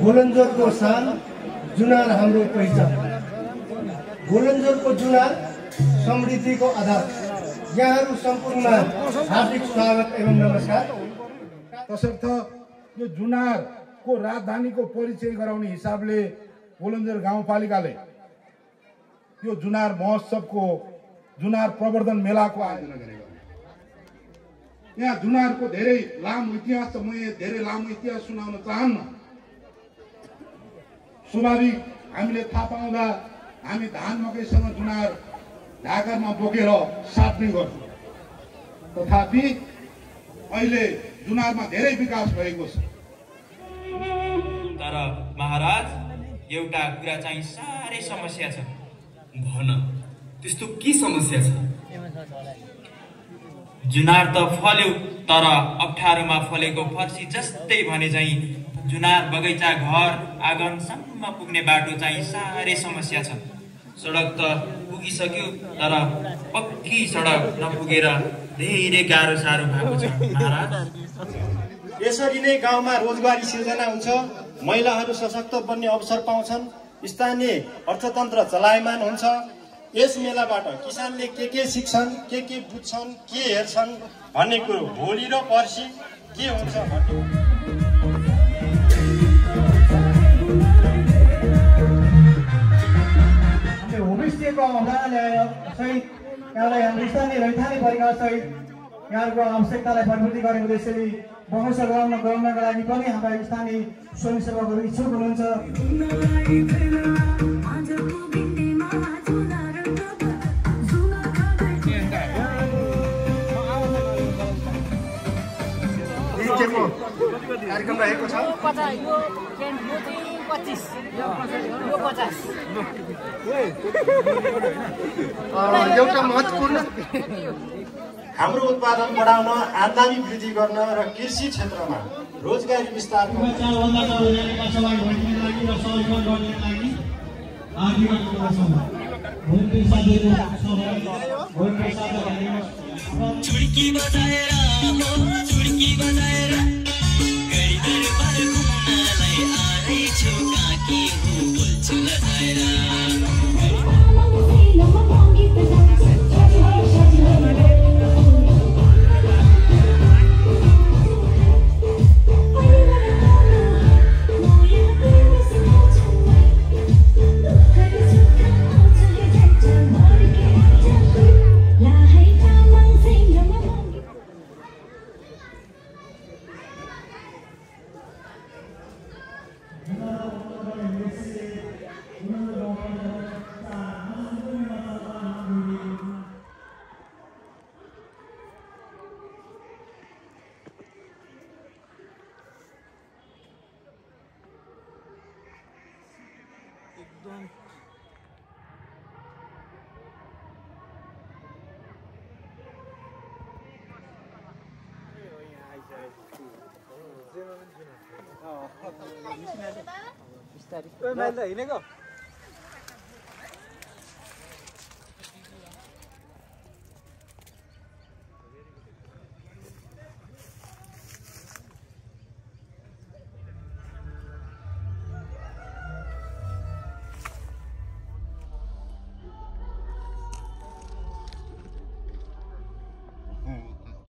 गोलन्जोरको शान जुनार हाम्रो पहिचान। गोलन्जोरको जुनार समृद्धिको आधार। यहाँहरू सम्पूर्णमा हार्दिक स्वागत एवं नमस्कार। तसर्थ यो जुनारको राजधानीको परिचय गराउने हिसाबले गोलन्जोर गाउँपालिकाले यो जुनार महोत्सवको जुनार प्रवर्धन मेलाको आयोजना गरेको। यहाँ जुनारको धेरै लामो इतिहास छ। म धेरै लामो इतिहास सुनाउन चाहन्न। स्वाभाविक हामीले थाहा पाउँदा हामी धान मकैसँग जुनार ढाकामा बोकेर साट्ने गर्थ्यौँ। तथापि अहिले जुनारमा धेरै विकास भएको छ। तर महाराज एउटा कुरा चाहिँ साह्रै समस्या छ। भन, त्यस्तो के समस्या छ? जुनार त फल्यो, तर अप्ठ्यारोमा फलेको फर्सी जस्तै भने चाहिँ जुनार बगैँचा घर आँगनसम्म पुग्ने बाटो चाहिँ साह्रै समस्या छ। सडक त पुगिसक्यो, तर पक्की सडक नपुगेर धेरै गाह्रो साह्रो भएको छ महाराज। यसरी नै गाउँमा रोजगारी सिर्जना हुन्छ, महिलाहरू सशक्त बन्ने अवसर पाउँछन्, स्थानीय अर्थतन्त्र चलायमान हुन्छ। यस मेलाबाट किसानले के सिक्छन्, के बुझ्छन्, के हेर्छन् भन्ने कुरो भोलि र पर्सि के हुन्छ भन्ने होमस्टेको अवधारणा ल्याएर सहित यहाँलाई हाम्रो स्थानीय रैथाने परिकार सहित यहाँहरूको आवश्यकतालाई परिपूर्ति गर्ने उद्देश्यले बगैँचा गराउनका लागि पनि हाम्रा स्थानीय स्वयंसेवकहरू इच्छुक हुनुहुन्छ। कार्यक्रम रहेको छ। एउटा महत्त्वपूर्ण हाम्रो उत्पादन बढाउन, आम्दानी वृद्धि गर्न र कृषि क्षेत्रमा रोजगारी विस्तार हिँडेको